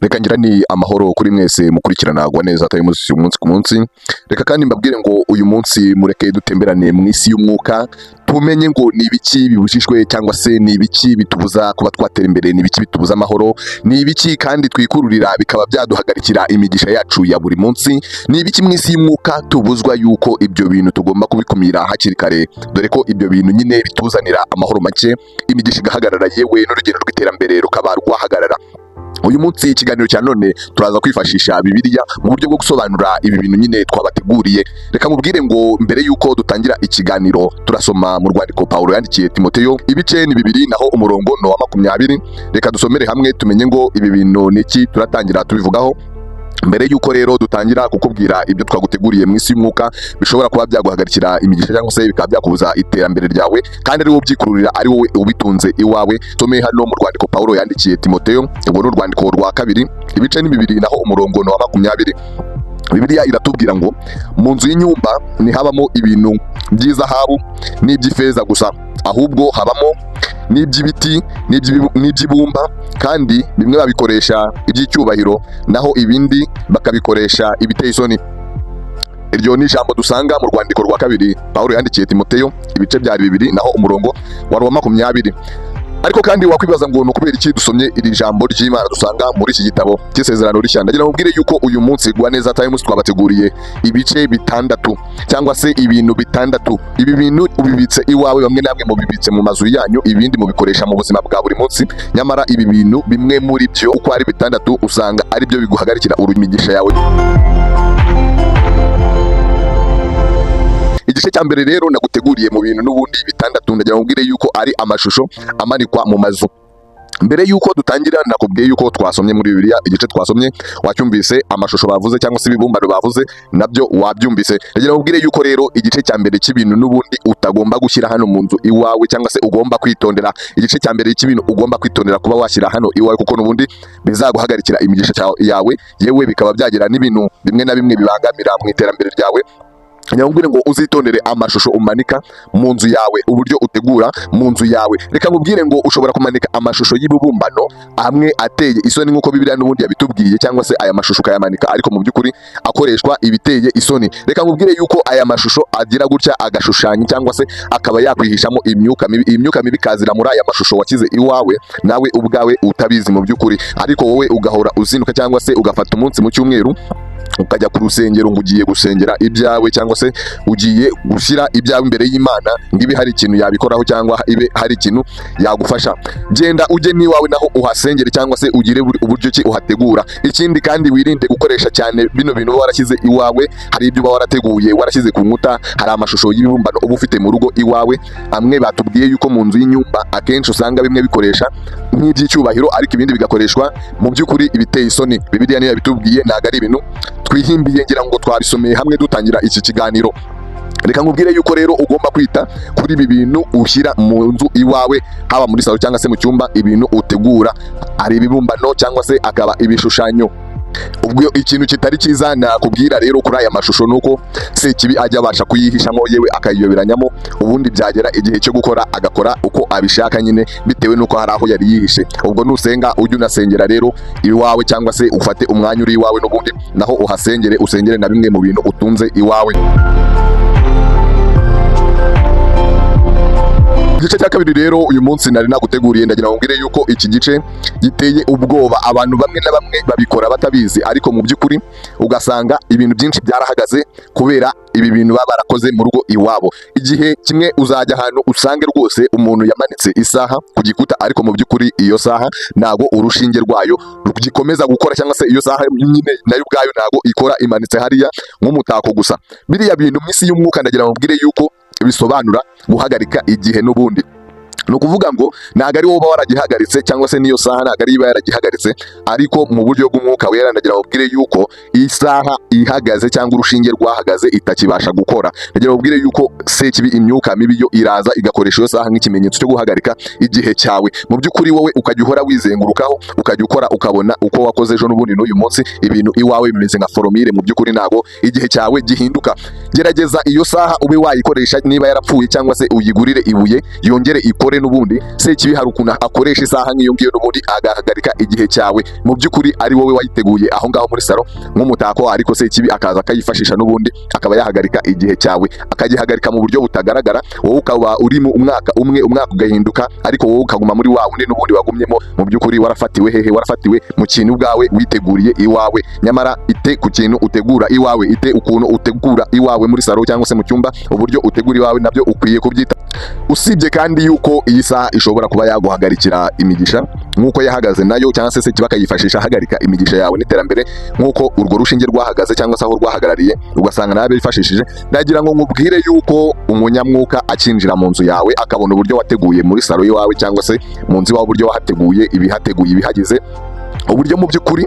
Reka ngira ni amahoro kuri mwese mukurikirana Gwa Neza Times umunsi ku munsi. Reka kandi mbabwire ngo uyu munsi mureke dutemberane mu isi y'umwuka, tumenye ngo ni ibiki bibujijwe cyangwa se ni ibiki bitubuza kuba twatera imbere, ni ibiki bitubuza amahoro, ni ibiki kandi twikururira bikaba byaduhagarikira imigisha yacu ya buri munsi, ni ibiki mu isi y'umwuka tubuzwa yuko ibyo bintu tugomba kubikumira hakiri kare, dore ko ibyo bintu nyine bituzanira amahoro make, imigisha igahagarara, yewe n'urugendo rw'iterambere rukaba rwahagarara. Uyu munsi ikiganiro cya none turaza kwifashisha Bibiliya mu buryo bwo gusobanura ibi bintu nyine twabateguriye. Reka mubwire ngo mbere y'uko dutangira ikiganiro turasoma mu rwandiko Pawulo yandikiye Timoteyo, ibice ni 2 naho umurongo ni uwa 20. Reka dusomere hamwe tumenye ngo ibi bintu ni iki, turatangira tubivugaho. Mbere y'uko rero dutangira kukubwira ibyo twaguteguriye mu isi y'umwuka bishobora kuba byaguhagarikira imigisha cyangwa se bikaba byakubuza iterambere ryawe, kandi ari wowe ubyikururira, ari wowe ubitunze iwawe. Tome hano mu rwandiko Pawulo yandikiye Timoteyo, ubwo ni urwandiko rwa 2, ibice ni 2 naho umurongo ni uwa 20. Bibiliya iratubwira ngo mu nzu y'inyumba ntihabamo ibintu by'izahabu n'iby'ifeza gusa, ahubwo habamo n'iby'ibiti n'iby'ibumba, kandi bimwe babikoresha iby'icyubahiro naho ibindi bakabikoresha ibiteye isoni. Iryo ni ijambo dusanga mu rwandiko rwa 2 Pawulo yandikiye Timoteyo, ibice byari 2 naho umurongo wari uwa 20. Ariko kandi wakwibaza ngo ni ukubera iki dusomye iri jambo ry'Imana dusanga muri iki gitabo cy'isezerano rishya. Ndagira ngo mbwire yuko uyu munsi Gwa Neza Times twabateguriye ibice 6 cyangwa se ibintu 6. Ibi bintu ubibitse iwawe, bamwe namwe mubibitse mu mazu yanyu, ibindi mubikoresha mu buzima bwa buri munsi. Nyamara ibi bintu bimwe muri byo uko ari 6 usanga ari byo biguhagarikira imigisha yawe. Igice cya mbere rero naguteguriye mu bintu n'ubundi 6, ndagira ngo mbwire yuko ari amashusho amanikwa mu mazu. Mbere yuko dutangira nakubwiye yuko twasomye muri Bibiliya, igice twasomye wacyumvise, amashusho bavuze cyangwa se ibibumbano bavuze nabyo wabyumvise. Ndagira ngo mbwire yuko rero igice cya mbere cy'ibintu n'ubundi utagomba gushyira hano mu nzu iwawe cyangwa se ugomba kwitondera, igice cya mbere cy'ibintu ugomba kwitondera kuba washyira hano iwawe, kuko n'ubundi bizaguhagarikira imigisha yawe, yewe bikaba byagira n'ibintu bimwe na bimwe bibangamira mu iterambere ryawe. Nyamubwire ngo uzitondere amashusho umanika mu nzu yawe, uburyo utegura mu nzu yawe. Reka nkubwire ngo ushobora kumanika amashusho y'ibibumbano amwe ateye isoni nk'uko Bibiliya n'ubundi yabitubwiye, cyangwa se aya mashusho ukayamanika ariko mu by'ukuri akoreshwa ibiteye isoni. Reka nkubwire yuko aya mashusho agira gutya agashushanya cyangwa se akaba yakwihishamo imyuka mibi. Iyi myuka mibi ikazira muri aya mashusho washyize iwawe, nawe ubwawe utabizi mu by'ukuri, ariko wowe ugahora uzinduka cyangwa se ugafata umunsi mu cyumweru ukajya ku rusengero ngo ugiye gusengera ibyawe cyangwa se ugiye gushyira ibyawe imbere y'Imana ngo ibe hari ikintu yabikoraho cyangwa ibe hari ikintu yagufasha. Genda ujye n'iwawe naho uhasengere cyangwa se ugire uburyo ki uhategura. Ikindi kandi wirinde gukoresha cyane bino bintu uba warashyize iwawe. Hari ibyo uba warateguye warashyize ku nkuta, hari amashusho y'ibibumbano uba ufite mu rugo iwawe. Amwe batubwiye yuko mu nzu y'inyumba akenshi usanga bimwe bikoresha nk'iby'icyubahiro ariko ibindi bigakoreshwa mu by'ukuri ibiteye isoni. Bibiliya niyo yabitubwiye, ntabwo ari ibintu twihimbiye, ngira ngo twabisomeye hamwe dutangira iki kiganiro. Reka nkubwire yuko rero ugomba kwita kuri ibi bintu ushyira mu nzu iwawe, haba muri salo cyangwa se mu cyumba, ibintu utegura ari ibibumbano cyangwa se akaba ibishushanyo. Ubwo ikintu kitari cyiza nakubwira rero kuri aya mashusho nuko Sekibi ajya abasha kuyihishamo, yewe akayiyoberanyamo, ubundi byagera igihe cyo gukora agakora uko abishaka nyine bitewe nuko hari aho yari yihishe. Ubwo nusenga ujye unasengera rero iwawe cyangwa se ufate umwanya uri iwawe n'ubundi naho uhasengere, usengere na bimwe mu bintu utunze iwawe. Igice cya kabiri rero uyu munsi nari naguteguriye, ndagira ngo mbwire yuko iki gice giteye ubwoba. Abantu bamwe na bamwe babikora batabizi, ariko mu by'ukuri ugasanga ibintu byinshi byarahagaze kubera ibi bintu baba barakoze mu rugo iwabo. Igihe kimwe uzajya ahantu usange rwose umuntu yamanitse isaha ku gikuta, ariko mu by'ukuri iyo saha ntago urushinge rwayo rugikomeza gukora, cyangwa se iyo saha nyine nayo ubwayo ntago ikora, imanitse hariya nk'umutako gusa. Biriya bintu mu isi y'umwuka ndagira ngo mbwire yuko bisobanura guhagarika igihe n'ubundi. Ni ukuvuga ngo ntabwo ari wowe uba waragihagaritse cyangwa se n'iyo saha ntabwo ari iba yaragihagaritse, ariko mu buryo bw'umwuka wera ndagira ngo mbwire yuko isaha ihagaze cyangwa urushinge rwahagaze itakibasha gukora. Ndagira ngo mbwire yuko Sekibi, imyuka mibi yo iraza igakoresha iyo saha nk'ikimenyetso cyo guhagarika igihe cyawe. Mu by'ukuri wowe ukajya uhora wizengurukaho, ukajya ukora ukabona uko wakoze ejo n'ubundi n'uyu munsi ibintu iwawe bimeze nka foromire. Mu by'ukuri ntabwo igihe cyawe gihinduka. Gerageza iyo saha ube wayikoresha niba yarapfuye, cyangwa se uyigurire ibuye yongere ikore. ukore n'ubundi, Sekibi hari ukuntu akoresha isaha nk'iyo ngiyo n'ubundi agahagarika igihe cyawe. Mu by'ukuri ari wowe wayiteguye aho ngaho muri salo nk'umutako, ariko Sekibi akaza akayifashisha n'ubundi akaba yahagarika igihe cyawe, akagihagarika mu buryo butagaragara. Wowe ukaba uri mu umwaka umwe, umwaka ugahinduka, ariko wowe ukaguma muri wa wundi n'ubundi wagumyemo. Mu by'ukuri warafatiwe hehe? Warafatiwe mu kintu ubwawe witeguriye iwawe. Nyamara ite ku kintu utegura iwawe, ite ukuntu utegura iwawe muri salo cyangwa se mu cyumba, uburyo utegura iwawe nabyo ukwiye kubyita. Usibye kandi yuko iyi saha ishobora kuba yaguhagarikira imigisha nk'uko yahagaze nayo, cyangwa se Sekibi akayifashisha ahagarika imigisha yawe n'iterambere nk'uko urwo rushinge rwahagaze cyangwa se aho rwahagarariye, ugasanga nawe bifashishije. Ndagira ngo nkubwire yuko umunyamwuka akinjira mu nzu yawe akabona uburyo wateguye muri salo iwawe cyangwa se mu nzu iwawe, uburyo wahateguye, ibihateguye, ibihagize, uburyo mu by'ukuri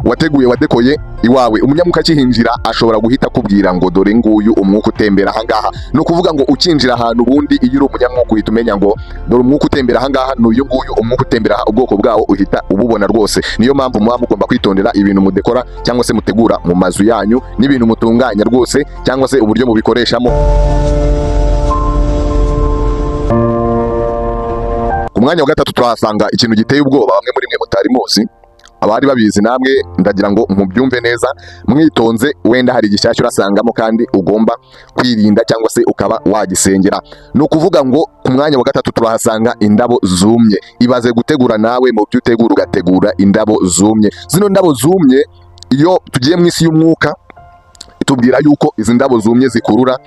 wateguye, wadekoye iwawe, umunyamwuka akihinjira ashobora guhita akubwira ngo dore nguyu umwuka utembera ahangaha. Ni ukuvuga ngo ukinjira ahantu, ubundi iyo uri umunyamwuka uhita umenya ngo dore umwuka utembera ahangaha ni uyu nguyu. Umwuka utembera aha, ubwoko bwawo uhita ububona rwose. Niyo mpamvu muba mugomba kwitondera ibintu mudekora cyangwa se mutegura mu mazu yanyu n'ibintu mutunganya rwose, cyangwa se uburyo mubikoreshamo. Ku mwanya wa gatatu turahasanga ikintu giteye ubwoba bamwe muri mwe mutari muzi. Abari babizi namwe ndagira ngo mubyumve neza mwitonze, wenda hari igishyashya urasangamo kandi ugomba kwirinda cyangwa se ukaba wagisengera. Ni ukuvuga ngo ku mwanya wa gatatu turahasanga indabo zumye. Ibaze gutegura nawe mu byo utegura ugategura indabo zumye. Zino ndabo zumye, iyo tugiye mu isi y'umwuka itubwira yuko izi ndabo zumye zikurura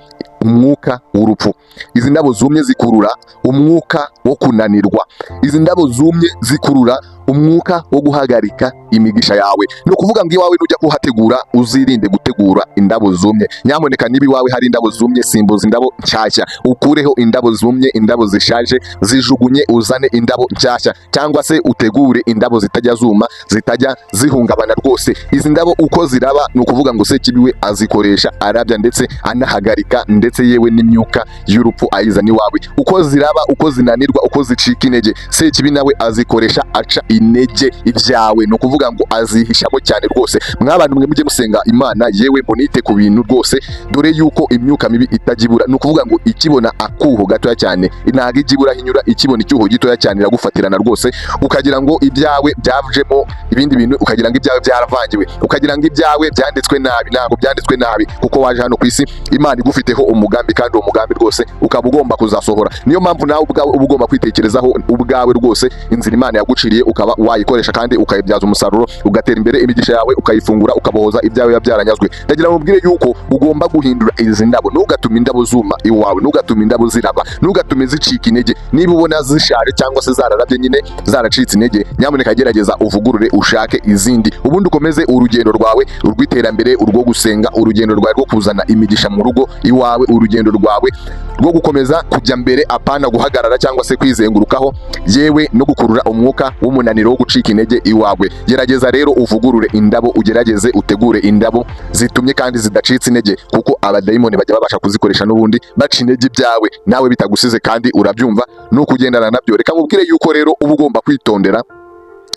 umwuka w'urupfu. Izi ndabo zumye zikurura umwuka wo kunanirwa. Izi ndabo zumye zikurura umwuka wo guhagarika imigisha yawe. Ni ukuvuga ngo iwawe nujya kuhategura uzirinde gutegura indabo zumye. Nyamuneka niba iwawe hari indabo zumye, simbuza indabo nshyashya, ukureho indabo zumye, indabo zishaje zijugunye, uzane indabo nshyashya, cyangwa se utegure indabo zitajya zuma, zitajya zihungabana rwose. Izi ndabo uko ziraba, ni ukuvuga ngo Sekibi we azikoresha arabya ndetse anahagarika ndetse yewe n'imyuka y'urupfu ayizana iwawe. Uko ziraba, uko zinanirwa, uko zicika intege, Sekibi nawe azikoresha aca intege ibyawe. Ni ukuvuga ngo azihishamo cyane rwose. Mwabantu mwe mujye musenga Imana, yewe munite ku bintu rwose, dore yuko imyuka mibi itajya ibura. Ni ukuvuga ngo ikibona akuho gatoya cyane ntabwo ijya ibura aho inyura. Ikibona icyuho gitoya cyane iragufatirana rwose, ukagira ngo ibyawe byavujemo ibindi bintu, ukagira ngo ibyawe byaravangiwe, ukagira ngo ibyawe byanditswe nabi. Ntabwo byanditswe nabi, kuko waje hano ku isi Imana igufiteho umugambi, kandi uwo mugambi rwose ukaba ugomba kuzasohora. Niyo mpamvu nawe ubwawe uba ugomba kwitekerezaho ubwawe rwose, inzira Imana yaguciriye ukaba wayikoresha kandi ukayibyaza umusaruro, ugatera imbere, imigisha yawe ukayifungura, ukabohoza ibyawe biba byaranyazwe. Ndagira ngo mubwire yuko ugomba guhindura izi ndabo. Ntugatume indabo zuma iwawe, ntugatume indabo ziraba, ntugatume zicika intege. Niba ubona zishaje cyangwa se zararabye nyine zaracitse intege, nyamuneka gerageza uvugurure, ushake izindi, ubundi ukomeze urugendo rwawe urw'iterambere, urwo gusenga, urugendo rwawe rwo kuzana imigisha mu rugo iwawe, urugendo rwawe rwo gukomeza kujya mbere, apana guhagarara cyangwa se kwizengurukaho, yewe no gukurura umwuka w'umunaniro wo gucika intege iwawe. Gerageza rero uvugurure indabo, ugerageze utegure indabo zitumye kandi zidacitse intege, kuko abadayimoni bajya babasha kuzikoresha n'ubundi baca intege ibyawe nawe bitagusize, kandi urabyumva ni ukugendana nabyo. Reka nkubwire yuko rero uba ugomba kwitondera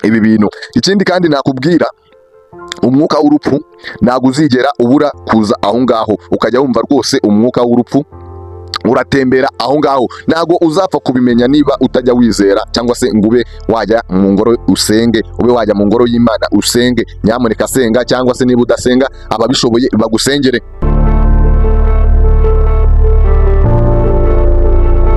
ibi bintu. Ikindi kandi nakubwira, umwuka w'urupfu ntabwo uzigera ubura kuza aho ngaho, ukajya wumva rwose umwuka w'urupfu uratembera aho ngaho. Ntabwo uzapfa kubimenya niba utajya wizera cyangwa se ngo ube wajya mu ngoro usenge, ube wajya mu ngoro y'Imana usenge. Nyamuneka senga, cyangwa se niba udasenga ababishoboye bagusengere.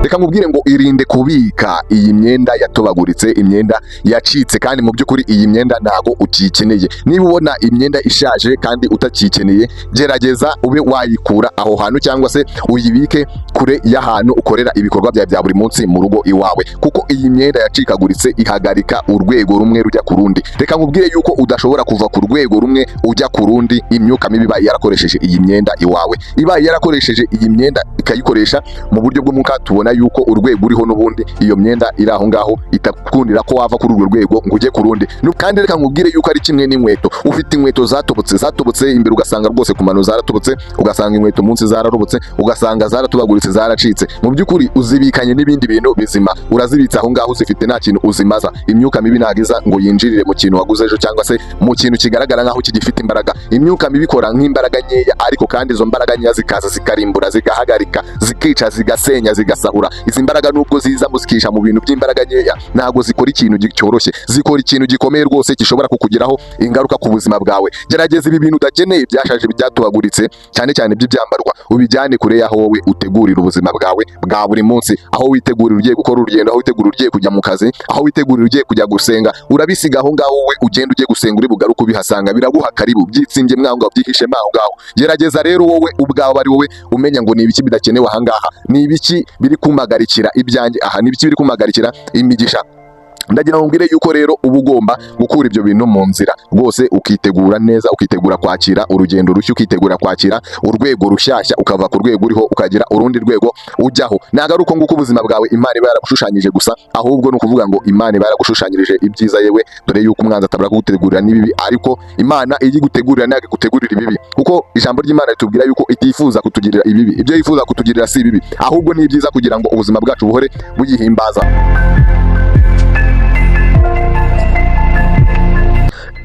Reka nkubwire ngo irinde kubika iyi myenda yatobaguritse, imyenda yacitse, kandi mu by'ukuri iyi myenda ntago ukiyikeneye. Niba ubona imyenda ishaje kandi utakiyikeneye, gerageza ube wayikura aho hantu cyangwa se uyibike kure y'ahantu ukorera ibikorwa byawe bya buri munsi mu rugo iwawe, kuko iyi myenda yacikaguritse ihagarika urwego rumwe rujya ku rundi. Reka nkubwire yuko udashobora kuva ku rwego rumwe ujya ku rundi imyuka mibi ibaye yarakoresheje iyi myenda iwawe, ibaye yarakoresheje iyi myenda ikayikoresha mu buryo bw'umwuka. Tubona yuko urwego uriho n'ubundi iyo myenda iri aho ngaho itakundira ko wava kuri urwo rwego ngo ujye ku rundi. Kandi reka nkubwire yuko ari kimwe n'inkweto. Ufite inkweto zatobotse, zatobotse imbere, ugasanga rwose ku mano zaratobotse, ugasanga inkweto munsi zararobotse, ugasanga zaratobaguritse, zaracitse. Mu by'ukuri uzibikanye n'ibindi bintu bizima, urazibitse aho ngaho uzifite, nta kintu uzimaza. Imyuka mibi ntabwo iza ngo yinjirire mu kintu waguze ejo cyangwa se mu kintu kigaragara nk'aho kigifite imbaraga. Imyuka mibi ikora nk'imbaraga nkeya, ariko kandi izo mbaraga nkeya zikaza zikarimbura, zigahagarika, zikica, zigasenya, zigasahura. Izi mbaraga nubwo ziza muzikisha mu bintu by'imbaraga nkeya, ntabwo zikora ikintu cyoroshye, zikora ikintu gikomeye rwose gishobora kukugiraho ingaruka ku buzima bwawe. Gerageza ibi bintu udakeneye, byashaje, byatubaguritse, cyane cyane by'ibyambarwa, ubijyane kure y'aho wowe utegurira ubuzima bwawe bwa buri munsi, aho witegurira ugiye gukora urugendo, aho witegurira ugiye kujya mu kazi, aho witegurira ugiye kujya gusenga. Urabisiga aho ngaho, wowe ugenda ujye gusenga, uri bugaruke ubihasanga, biraguha karibu, byitsimbye mwaho ngaho, byihishe mwaho ngaho. Gerageza rero wowe ubwawe ari wowe umenya ngo ni ibiki bidakenewe aha ngaha, ni ibiki biri kumpagarikira ibyanjye aha, ni ibiki biri kumpagarikira imigisha. Ndagira ngo mbwire yuko rero uba ugomba gukura ibyo bintu mu nzira rwose, ukitegura neza, ukitegura kwakira urugendo rushya, ukitegura kwakira urwego rushyashya, ukava ku rwego uriho ukagira urundi rwego ujyaho. Ntabwo ari uko nguko ubuzima bwawe Imana iba yaragushushanyije gusa, ahubwo ni ukuvuga ngo Imana iba yaragushushanyirije ibyiza. Yewe, dore yuko umwanzi atabura kugutegurira n'ibibi, ariko Imana iyo igutegurira ntabwo igutegurira ibibi, kuko ijambo ry'Imana ritubwira yuko itifuza kutugirira ibibi. Ibyo yifuza kutugirira si ibibi, ahubwo ni ibyiza, kugira ngo ubuzima bwacu buhore buyihimbaza.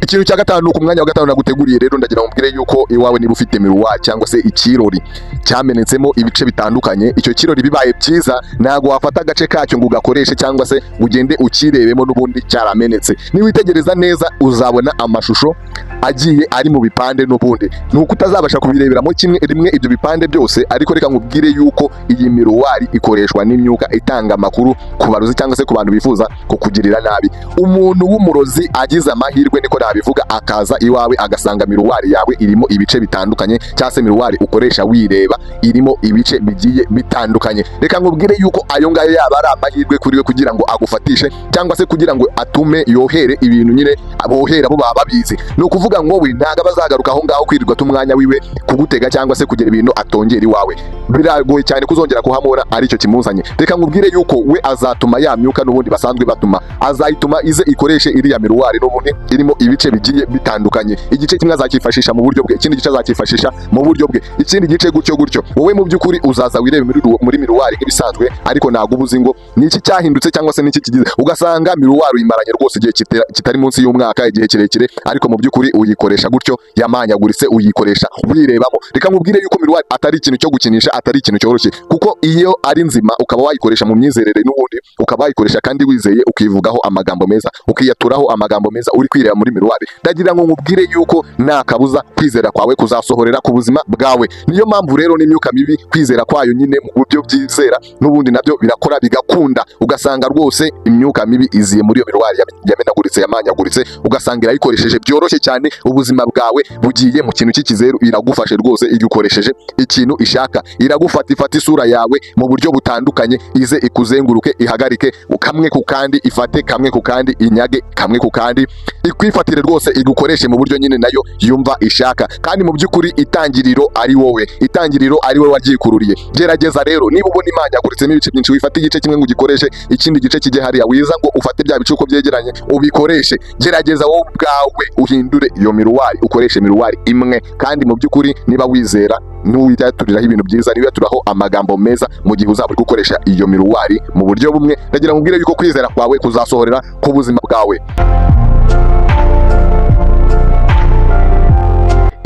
Ikintu cya gatanu, ku mwanya wa gatanu naguteguriye rero, ndagira ngo mbwire yuko iwawe niba ufite miroir cyangwa se ikirori cyamenetsemo ibice bitandukanye, icyo kirori bibaye byiza ntabwo wafata agace kacyo ngo ugakoreshe cyangwa se ugende ukirebemo n'ubundi cyaramenetse. Niwitegereza neza uzabona amashusho agiye ari mu bipande n'ubundi, ni uko utazabasha kubireberamo kimwe rimwe ibyo bipande byose. Ariko reka nkubwire yuko iyi miroir ikoreshwa n'imyuka itanga amakuru ku barozi cyangwa se ku bantu bifuza kukugirira nabi. Umuntu w'umurozi agize amahirwe, niko nabivuga, akaza iwawe agasanga miroir yawe irimo ibice bitandukanye, cyangwa se miroir ukoresha wireba irimo ibice bigiye bitandukanye, reka nkubwire yuko ayo ngayo yaba ari amahirwe kuri we kugira ngo agufatishe, cyangwa se kugira ngo atume yohere ibintu nyine abohera bo baba babizi. Ni ukuvuga ngo we ntabwo aba azagaruka aho ngaho kwirirwa umwanya wiwe kugutega cyangwa se kugira ibintu atongera iwawe. Biragoye cyane kuzongera kuhamubona aricyo kimuzanye. Reka nkubwire yuko we azatuma ya myuka n'ubundi basanzwe batuma, azayituma ize ikoreshe iriya miroir n'ubundi irimo ibice bigiye bitandukanye. Igice kimwe azakifashisha mu buryo bwe, ikindi gice azakifashisha mu buryo bwe, ikindi gice gutyo gutyo. Wowe mu by'ukuri uzaza wirebe muri miroir nk'ibisanzwe, ariko ntabwo uba uzi ngo ni iki cyahindutse cyangwa se ni iki kigize. Ugasanga miroir uyimaranye rwose igihe kitari munsi y'umwaka, igihe kirekire, ariko mu by'ukuri uyikoresha gutyo yamanyaguritse, uyikoresha wirebamo. Reka nkubwire yuko miroir atari ikintu cyo gukinisha, atari ikintu cyoroshye, kuko iyo ari nzima ukaba wayikoresha mu myizerere n'ubundi, ukaba wayikoresha kandi wizeye, ukivugaho amagambo meza, ukiyaturaho amagambo meza uri kwireba muri miroir, ndagira ngo nkubwire yuko nta kabuza kwizera kwawe kuzasohorera ku buzima bwawe. Niyo mpamvu rero n'imyuka mibi kwizera kwayo nyine mu buryo byizera n'ubundi nabyo birakora bigakunda, ugasanga rwose imyuka mibi iziye muri iyo miroir yamenaguritse, yamanyaguritse, ugasanga irayikoresheje byoroshye cyane. Ubuzima bwawe bugiye mu kintu cy'ikizeru, iragufashe rwose, igukoresheje ikintu ishaka, iragufata ifata isura yawe mu buryo butandukanye, ize ikuzenguruke, ihagarike kamwe ku kandi, ifate kamwe ku kandi, inyage kamwe ku kandi, ikwifatire rwose, igukoreshe mu buryo nyine nayo yumva ishaka, kandi mu by'ukuri itangiriro ari wowe, itangiriro ari wowe waryikururiye. Gerageza rero, niba ubona imanyaguritsemo ibice byinshi, wifate igice kimwe ngo ugikoreshe, ikindi gice kijye hariya, wiza ngo ufate bya bice uko byegeranye ubikoreshe. Gerageza wowe ubwawe uhindure iyo miroir, ukoreshe miroir imwe, kandi mu by'ukuri niba wizera n'uwiyaturiraho ibintu byiza, niba amagambo meza mu gihe uzaba uri gukoresha iyo miroir mu buryo bumwe, ndagira ngo mbwire yuko kwizera kwawe kuzasohorera ku buzima bwawe.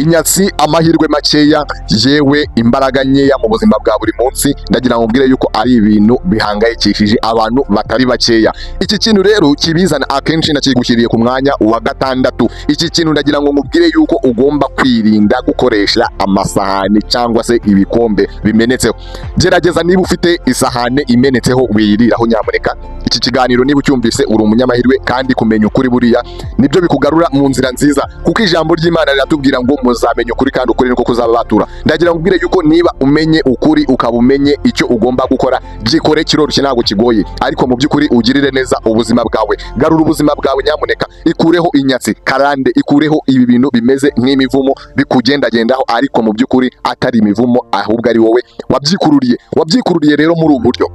Inyatsi, amahirwe makeya, yewe imbaraga nkeya mu buzima bwa buri munsi, ndagira ngo mbwire yuko ari ibintu bihangayikishije abantu batari bakeya. Iki kintu rero kibizana akenshi nakigushyiriye ku mwanya wa gatandatu. Iki kintu ndagira ngo nkubwire yuko ugomba kwirinda gukoresha amasahani cyangwa se ibikombe bimenetseho. Gerageza niba ufite isahane imenetseho wiyiriraho nyamuneka. Iki kiganiro niba ucyumvise uri umunyamahirwe, kandi kumenya ukuri buriya nibyo bikugarura mu nzira nziza, kuko ijambo ry'Imana riratubwira ngo muzamenya ukuri kandi ukuri niko kuzababatura. Ndagira ngo mbwire yuko niba umenye ukuri ukaba umenye icyo ugomba gukora, gikore, kiroroshye ntabwo kigoye, ariko mu by'ukuri ugirire neza ubuzima bwawe. Garura ubuzima bwawe nyamuneka, ikureho inyatsi karande, ikureho ibi bintu bimeze nk'imivumo bikugendagendaho, ariko mu by'ukuri atari imivumo, ahubwo ari wowe wabyikururiye. Wabyikururiye rero muri ubu buryo: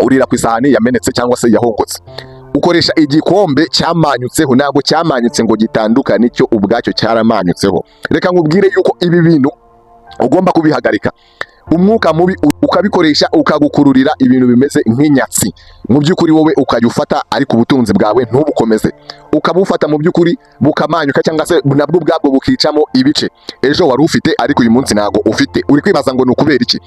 urira ku isahani yamenetse cyangwa se yahongotse, ukoresha igikombe cyamanyutseho, ntabwo cyamanyutse ngo gitandukane, cyo ubwacyo cyaramanyutseho. Reka nkubwire yuko ibi bintu ugomba kubihagarika. Umwuka mubi ukabikoresha ukagukururira ibintu bimeze nk'inyatsi, mu by'ukuri wowe ukajya ufata ariko ubutunzi bwawe ntubukomeze, ukabufata mu by'ukuri bukamanyuka cyangwa se nabwo ubwabwo bukicamo ibice. Ejo wari ufite ariko uyu munsi ntabwo ufite, uri kwibaza ngo ni ukubera iki?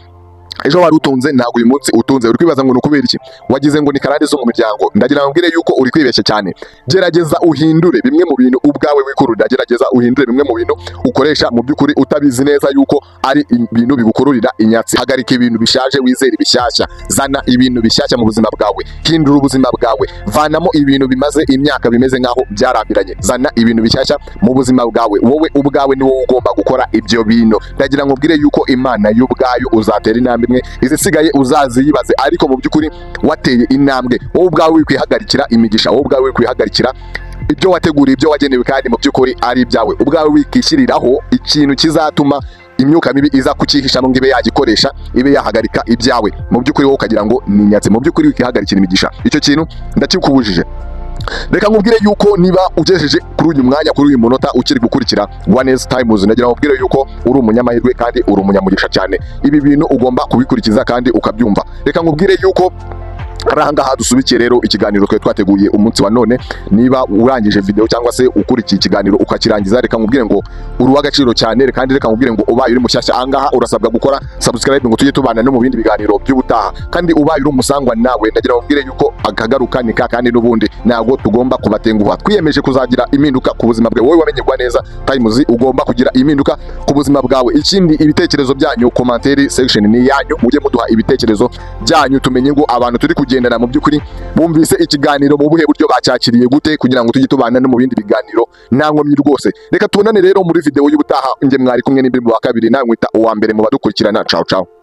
Ejo wari utunze, ntabwo uyu munsi utunze. Uri kwibaza ngo ni ukubera iki? Wagize ngo ni karande zo mu miryango. Ndagira ngo mbwire yuko uri kwibeshya cyane. Gerageza uhindure bimwe mu bintu ubwawe wikururira. Gerageza uhindure bimwe mu bintu ukoresha mu by'ukuri utabizi neza yuko ari ibintu bigukururira inyatsi. Hagarika ibintu bishaje, wizere ibishyashya. Zana ibintu bishyashya mu buzima bwawe. Hindura ubuzima bwawe, vanamo ibintu bimaze imyaka bimeze nk'aho byarambiranye. Zana ibintu bishyashya mu buzima bwawe. Wowe ubwawe ni wowe ugomba gukora ibyo bintu. Ndagira ngo ubwire yuko Imana y'ubwayo uzatera intambwe imwe, izisigaye uzaziyibaze. Ariko mu by'ukuri wateye intambwe. Wowe ubwawe wikwihagarikira imigisha, wowe ubwawe wikwihagarikira ibyo wateguriye, ibyo wagenewe, kandi mu by'ukuri ari ibyawe. Ubwawe wikishyiriraho ikintu kizatuma imyuka mibi iza kucyihishamo ngo ibe yagikoresha, ibe yahagarika ibyawe. Mu by'ukuri wowe ukagira ngo ni inyatsi. Mu by'ukuri wikihagarikira imigisha, icyo kintu ndakikubujije. Reka nkubwire yuko niba ugejeje kuri uyu mwanya, kuri uyu munota, ukiri gukurikira One Times, ndagira nkubwire yuko uri umunyamahirwe kandi uri umunyamugisha cyane. Ibi bintu ugomba kubikurikiza kandi ukabyumva. Reka nkubwire yuko ari ahangaha dusubikiye rero ikiganiro twari twateguye umunsi wa none. Niba urangije video cyangwa se ukurikiye ikiganiro ukakirangiza, reka nkubwire ngo uri uw'agaciro cyane. Kandi reka nkubwire ngo ubaye uri mushyashya ahangaha, urasabwa gukora subscribe ngo tujye tubana no mu bindi biganiro by'ubutaha. Kandi ubaye uri umusangwa nawe, ndagira ngo nkubwire yuko akagaruka ni ka kandi n'ubundi ntabwo tugomba kubatenguha. Twiyemeje kuzagira impinduka ku buzima bwawe. Wowe wamenye neza Times, ugomba kugira impinduka ku buzima bwawe. Ikindi, ibitekerezo byanyu, commentaire section ni yanyu, mujye muduha ibitekerezo byanyu, tumenye ngo abantu turi kugendana mu by'ukuri bumvise ikiganiro mu buhe buryo, bacyakiriye gute, kugira ngo tujye tubana no mu bindi biganiro nta nkomyi rwose. Reka tubonane rero muri video y'ubutaha. Njye mwari kumwe n'Imbiri wa kabiri, nawe mwita uwa mbere mu badukurikirana. Ciao ciao.